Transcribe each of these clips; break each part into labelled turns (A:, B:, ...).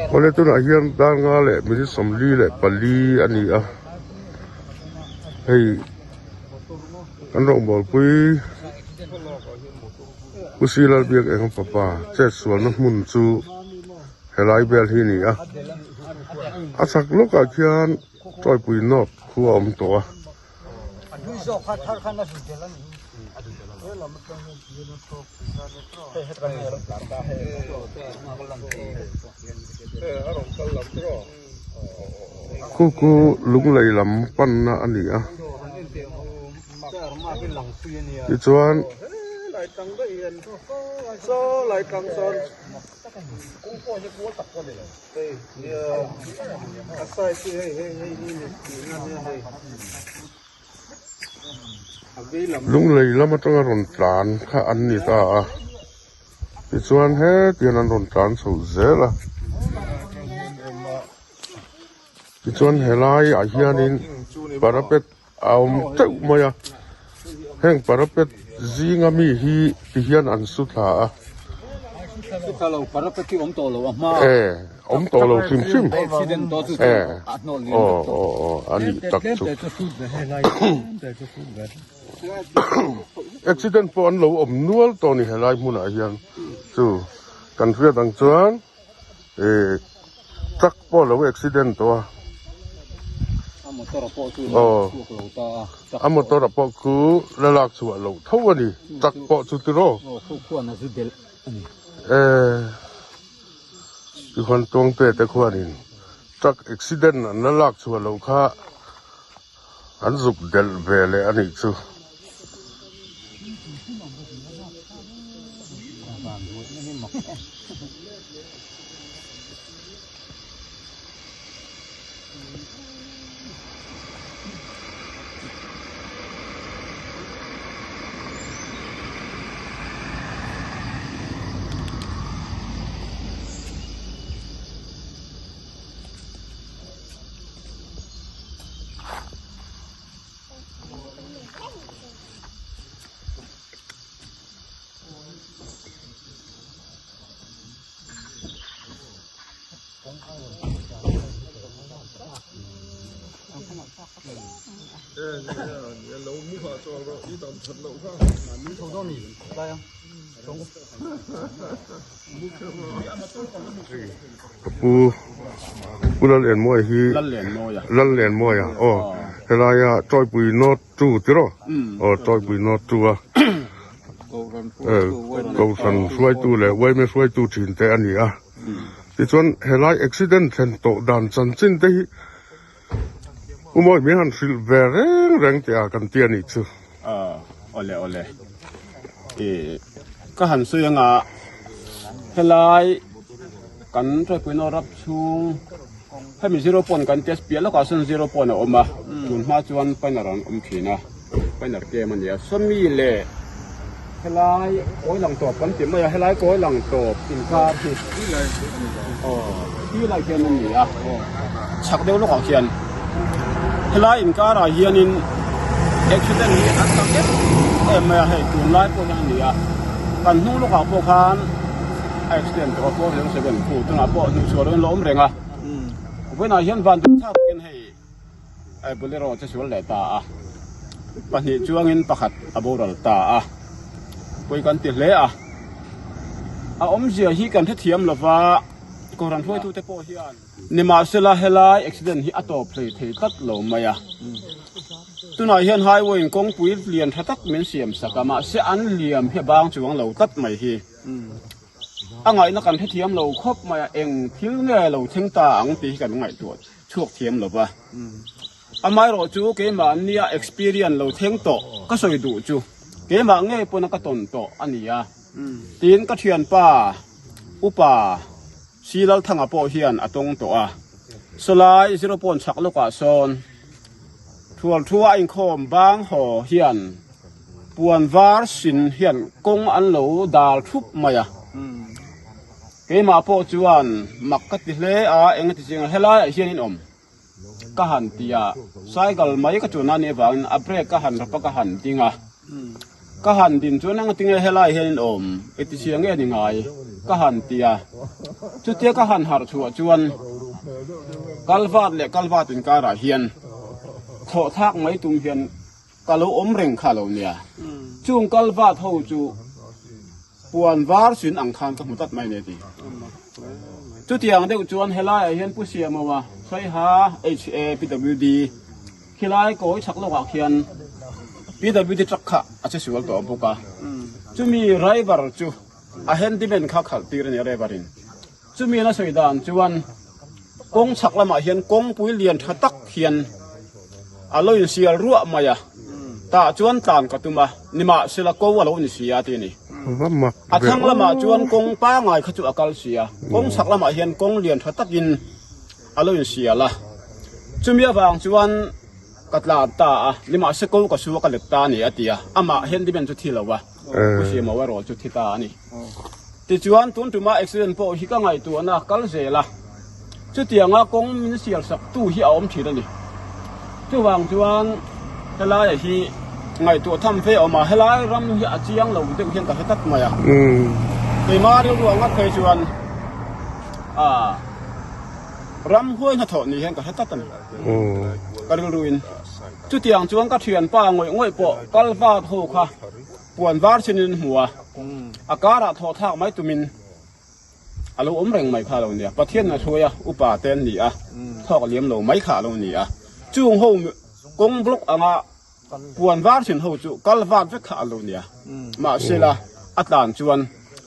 A: Awle tunah hian dar nga leh minute 44 a ni a hei kan rawngbawlpui Pu Silal biak eng fapa chet sualna hmun chu helai vel hi a ni a a chhak lawkah khian tawipui nawk khu a awm tawh a. Khu khu lunglei lam panna a ni a tichuan Lunglei lam atanga rawn tlan kha an ni ta a tichuan hetiang an rawn tlan chho zel a tichuan helaiah hianin parapet a awm teuh mai a heng parapet zinga mi hi ti hian an su thla a e awm tawh lo hrim hrim e aw aw aw a nih tak chu accident pawh an lo awm nual tawh a ni helai hmunah hian chu kan hriat ang chuan. Ehh truck pawh a lo accident tawh a.
B: A motor a pawh chu
A: Aw.
B: chhuak lo ta a. Truck
A: A motor a pawh chu la lak chhuah loh tho a ni. Truck pawh chu tiraw.
B: Aw khu khuan a zu delh a ni.
A: Ehh tikhuan Tawngte te khuanin truck accident an la lak chhuah loh kha an zuk delh ve leh a nih chu. Ka pu Pu Lallenmawia hi Lallenmawia aw helaia Tawipui North two tiraw aw Tawipui North two a Kohhran hruaitu leh Uaime hruaitu thin te a ni a tichuan helai accident thlen tawh dan chanchin te hi U Mawi min han hrilh ve reng reng tih a kan ti a nih chu.
C: Awle awle ih ka han sawi anga helai kan Tawipui North chhung hemi zero point kan test piah lawkah sawn zero point a awm a tun hma chuan banner an awm thin a banner kem a ni a sawmi leh helai kawi lang tawp kan ti mai a helai kawi lang tawp inkar hi aw ti lai khian a ni a chhak deuh lawkah khian helai inkarah hianin accident hi a tam em em mai a hei tunlai pawh hian a ni a kan hnung lawkah pawh khan a accident tawh a 407 khu tunah pawh hnuchhuah loin la awm reng a vawiinah hian van duh thlak takin hei. Bolero che sual leh ta a, pahnih chuangin pakhat a boral ta a, pawi kan ti hle a, a awmzia hi kan hrethiam lova Kohhran hruaitute pawh hian nimahsela helai accident hi a tawp hlei thei tlat lo mai a, tunah hian highway in kawngpui lian tha tak min siam sak a, mahse an liam hi a bang chuang lo tlat mai hi. A ngaihna kan hrethiam lo khawp mai a, eng thil nge lo thleng ta ang tih hi kan ngaihtuah chhuak thiam lo va. Amaherawh chu keimah nia experience lo thleng tawh ka sawi duh chu keimah ngei pawna ka tawn tawh a ni a. Tin, ka thianpa Upa Silalthanga pawh hian a tawng tawh a. Sawlai zero point chhak lawkah sawn thual thua a inkhawm bang haw hian Puan var sin hian kawng an lo dal thup mai a. Keimah pawh chuan mak ka ti hle a, eng ati chiang a, helaiah hian in awm ka han ti a, cycle mai ka chuan a nih avangin a brake ka han rawp a ka han ding a, ka han din chuan eng ati nge helaiah hian in awm eti chiang nge ni ngai ka han ti a, chutia ka han harh chhuah chuan kalvat leh kalvat inkarah hian thlawh thlak mai tum hian Ka lo awm reng kha lo nia. Chung kal vat ho chu puan var sin ang khan ka hmu tlat mai nia ti. Chutiang deuh chuan helaiah hian Pu Siamawa, Saiha HA PWD khilai kawi chhak lawkah khian PWD truck kha a che sual tawh bawk a. Chumi driver chu a handyman kha khalh tir a nia driver in. Chumi an a sawi dan chuan kawng chhak lamah hian kawngpui lian tha tak hian a lo insial ruah mai a, tah chuan tlan ka tum a, nimahsela ko a lo ni si a ti a ni. A thlang lamah chuan kawng pangai kha chu a kal si a, kawng chhak lamah hian kawng lian tha takin a lo insial a, chumi avang chuan ka tlan ta a, nimahse ko ka su a ka let ta a ni a ti a, amah handyman chu thi lo a, Pu Siamawa erawh chu thi ta a ni. Tichuan, tun tuma accident pawh hi ka ngaihtuahna kal zel a, chutianga kawng min sial sak tu hi a awm thin a ni. Chuvang chuan helai hi ngaihtuah tham fe a awm a, helai ram hi a chiang lo deuh hian ka hre tlat mai a. Keimah rilru ang ngat phei chuan ah ram huai hnathawh ni hian ka hre tlat a ni, ka rilruin. Chutiang chuan ka thianpa ngawih ngawih pawh kal vat ho kha. Puan var chin in hmu a, a karah thawh thlak mai tumin a lo awm reng mai kha a lo nia. Pathian a hruai a, upa te an ni a, thawk liam lo mai kha a lo ni a. Chung ho kawng block anga puan var chin ho chu kal vat vek kha a lo nia. Mahsela a tlan chuan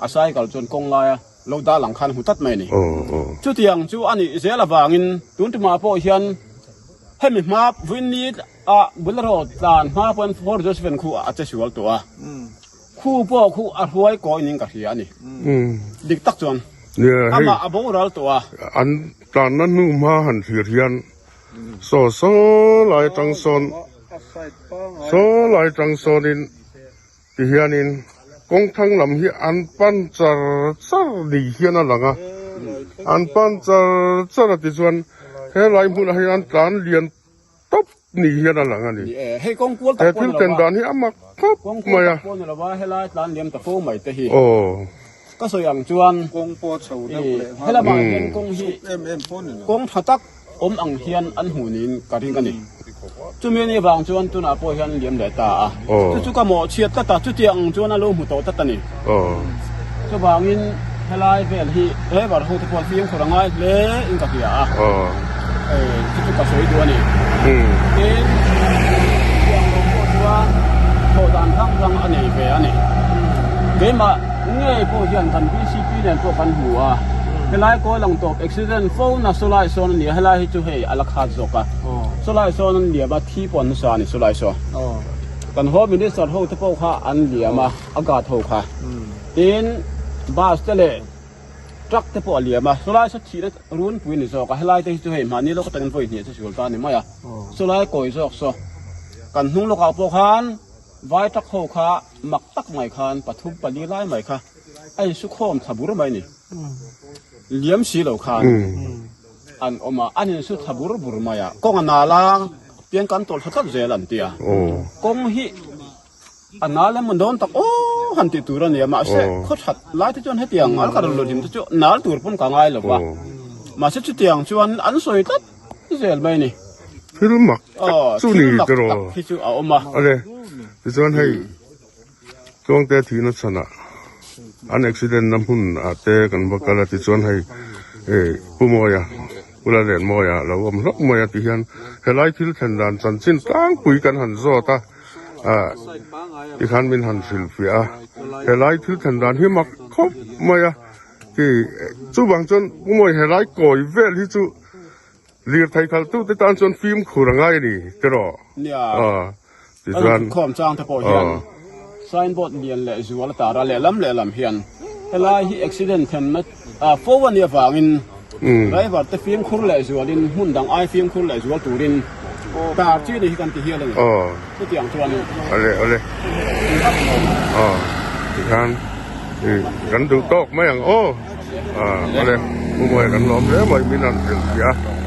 C: a cycle chuan kawng laia lo dal ang khan a hmu tlat mai a ni. Chutiang chu a nih zel avangin tun tumah pawh hian hemi hma Vawinni A Bolero tlan hma pawn Fort Joseph-a'n khu a che sual tawh a, khu pawh khu a hruai kawi ning ka hria a ni. Dik tak chuan amah a boral tawh a.
A: An tlanna hnu hma han thlir hian saw saw lai atang sawn saw lai atang sawnin ti hianin kawng thlang lam hi an pan char char ni hian a lang a, an pan char char a tichuan helai hmunah hian an tlan lian tawp ni hian a lang a ni.
C: Hei kawng kual tak
A: pawh ni lo va. He thil ten dan hi a mak khawp mai a.
C: Kawng kual tak pawh ni lo va, helai tlan liam ta fo mai te hi. Ka sawi ang chuan
D: kawng pawh chho deuh leh nghal.
C: Helamah hian kawng hi kawng tha tak awm ang hian an hmuh niin ka ring a ni. Chumi anih avang chuan tunah pawh hian liam leh ta a. Chu chu ka mawhchhiat tlat a, chutiang ang chuan a lo hmu tawh tlat a ni. Chuvangin helai vel hi driver ho te pawh fimkhur a ngai hle in ka hria a, chu chu ka sawi duh a ni. Tin, chutiang lo pawh chuan thawh dan hrang hrang a nei ve a ni. Keimah ngei pawh hian kan VCP nen pawh kan hmu a, helai kawi lang tawp accident fo na sawlai sawn a ni a, helai hi chu hei a la khat zawk a, sawlai sawn an liam a, thi pawh an nasa a ni sawlai sawn. Kan Home Minister ho te pawh kha an liam a. A guard ho kha tin bus te leh truck te pawh a liam a sawlai saw thihna runpui a ni zawk a helai te hi chu hei mahni lawk atangin vawi hnih a che sual ta a ni mai a sawlai kawi zawk saw kan hnung lawkah pawh khan vai truck ho kha mak tak mai khan pathum pali lai mai kha a insu khawm thla bur mai a ni liam si lo khan an awm a an insu thla bur bur mai a kawng a nal a pian kan tawlh thla tlat zel an ti a kawng hi. A nal emaw dawn tak aw han tih tur a nia mahse khaw that lai te chuan hetiang al ka rawn luhlim te chu nal tur pawn ka ngai lo va mahse chutiang chuan an sawi tlat zel mai a ni.
A: Thil mak tak chu ni tiraw.
C: Thil mak tak hi chu a awm a.
A: Ale tichuan hei Tluangte thihna chhanah an accident na hmun ah te kan va kal a tichuan hei Pu Mawia Pu Lalrenmawia lo awm hlauh mai a tihian helai thil thlen dan chanchin tlangpui kan han zawt a. Ah tikhan min han hrilh fiah a, helai thil thlen dan hi mak khawp mai a, khi chuvang chuan Pu Mawi helai kawi vel hi chu lirthei khalh tu te tan chuan fimkhur a ngai a ni tiraw?
C: Nia, kan thutkhawm chang te pawh hian signboard lian leh zual a tar a, lehlam lehlam hian helai hi accident thlenna fo a nih avangin driver te fimkhur leh zualin hmun dang ai fimkhur leh zual turin tar chi ni hi kan ti hial a ni. Chutiang chuan
A: Ale ale tikhan kan duh tawk mai ang aw. Awle, Pu Mawia kan lawm hle mai min han hrilh tih a.